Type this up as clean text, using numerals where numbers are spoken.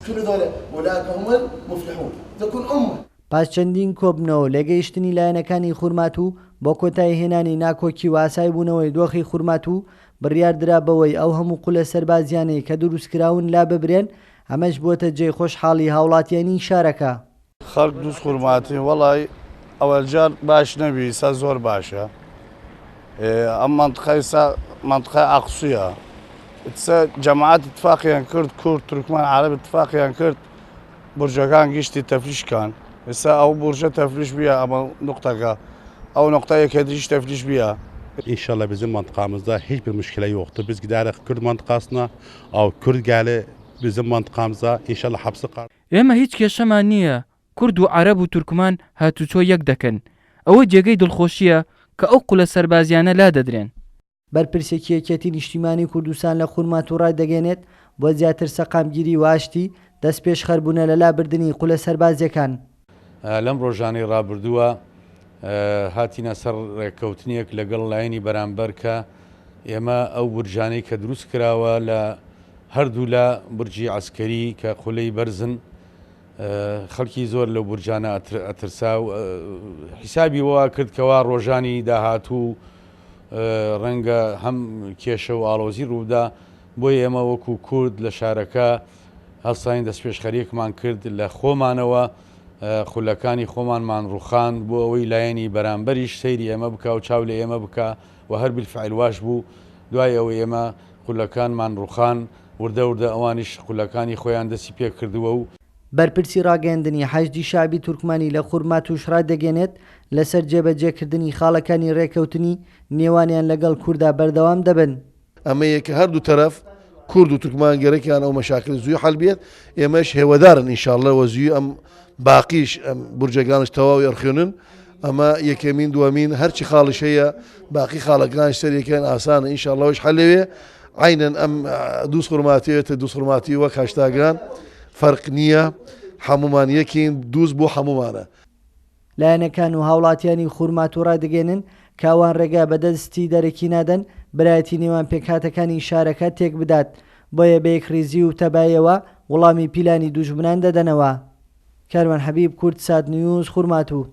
كل ذولا اولئک هم المفلحون تكون امه. پاش چەندین کۆبوونەوە و لێگەیشتنی لایەنەکانی خورماتوو بۆ کۆتایی هێنانی ناکۆکی و ئاسایی بوونەوەی دۆخی خورماتوو، بڕیار درا بەوەی ئەو هەموو قولە سەربازیانەی کە دروستکراون لاببرێن، ئەمەش بووەتە جێی خۆشحاڵی هاوڵاتیانی شارەکە. خەڵک دوز خورماتین وەڵای ئەوەل جار باش نەبی ئیسا زۆر باشە ئەم مەنتقە ئیسا مەنتقە ئاقسویە ئیسا جەماعەت اتفاقیان کرد کورد تورکمان عەرەب اتفاقیان کرد بورجەکان گشتی تەفلیش کان ئیسا ئەو بورجە تەفلیش بیە ئەمە نقطەکە ئەو نقطە یەکە دیش تەفلیش بیە. İnşallah bizim mıntıkamızda hiçbir müşkile yoktur. Biz giderek Kürt mıntıkasına, او Kürt geli bizim mıntıkamıza inşallah hepsi ئێمە هیچ کێشەمان نییە، کورد و عەرەب و تورکمان هاتوچۆ یەک دەکەن، ئەوە جێگەی دڵخۆشییە کە ئەو قولە سەربازییانە لادەدرێن. بەرپرسێکی یەکێتی نیشتیمانی کوردستان لە خورماتوو ڕایدەگەیەنێت، بۆ زیاتر سەقامگیری و ئاشتی، دەستپێشخەربوونە لە لابردنی قولە سەربازییەکان. لەم ڕۆژانەی ڕابردووە هاتینە سەر ڕێککەوتنێک لەگەڵ لایەنی بەرامبەر کە ئێمە ئەو بورجانەی کە دروست کراوە لە هەردوولا بورجی عەسکەری کە قولەی بەرزن خەڵکی زۆر لەو بورجانە ئەترسا و حیسابی وا کرد کەوا ڕۆژانی داهاتوو ڕەنگە هەم کێشە و ئاڵۆزی ڕووبدا بۆیە ئێمە وەکو کورد لە شارەکە هەڵساین دەستپێشخەریەکمان کرد لە خۆمانەوە خولەکانی خۆمانمان ڕوخاند بۆ ئەوەی لایەنی بەرامبەریش سەیری ئێمە بکا و چاو لە ئێمە بکا و هەر بیلفعل واش بوو دوای ئەوەی ئێمە خولەکانمان ڕوخان وردە وردە ئەوانیش خولەکانی خۆیان دەستی پێکردووە و. بەرپرسی ڕاگەیەندنی حەشدی شەعبی تورکمانی لە خورماتووش ڕایدەگەیەنێت، لەسەر جێبەجێکردنی خاڵەکانی ڕێککەوتنی نێوانیان لەگەڵ کوردا بەردەوام دەبن. ئەمەیە کە هەردوو تەرەف کورد و تورکمان گەرەکیان ئەو مەشاکل زووی حەل بێت ئێمەش هێوەدارن ئینشاءاللە وە زووی ئەم باقیش ئەم بورجەکانش تەواوی ئەرخێنن ئەمە یەکەمین دووەمین هەرچی خاڵش هەیە باقی خاڵەکانش سەر یەکیان ئاسانە ئینشاءاللە وش حەل لەوێ عینەن ئەم دووس خورماتیێتە دووس خورماتی وەک هەشتاگان فەرق نییە هەمومان یەکین دووس بۆ هەمومانە. لایەنەکان و هاوڵاتیانی خورماتوو ڕایدەگەیەنن کە ئەوان ڕێگا بە دەستی دەرەکی نادەن برایەتی نێوان پێکهاتەکانی شارەکە تێکبدات، بۆیە بە یەکڕیزی و تەبایەوە وڵامی پیلانی دوژمنان دەدەنەوە. کاروان حەبیب، کوردسات نیوز، خورماتوو.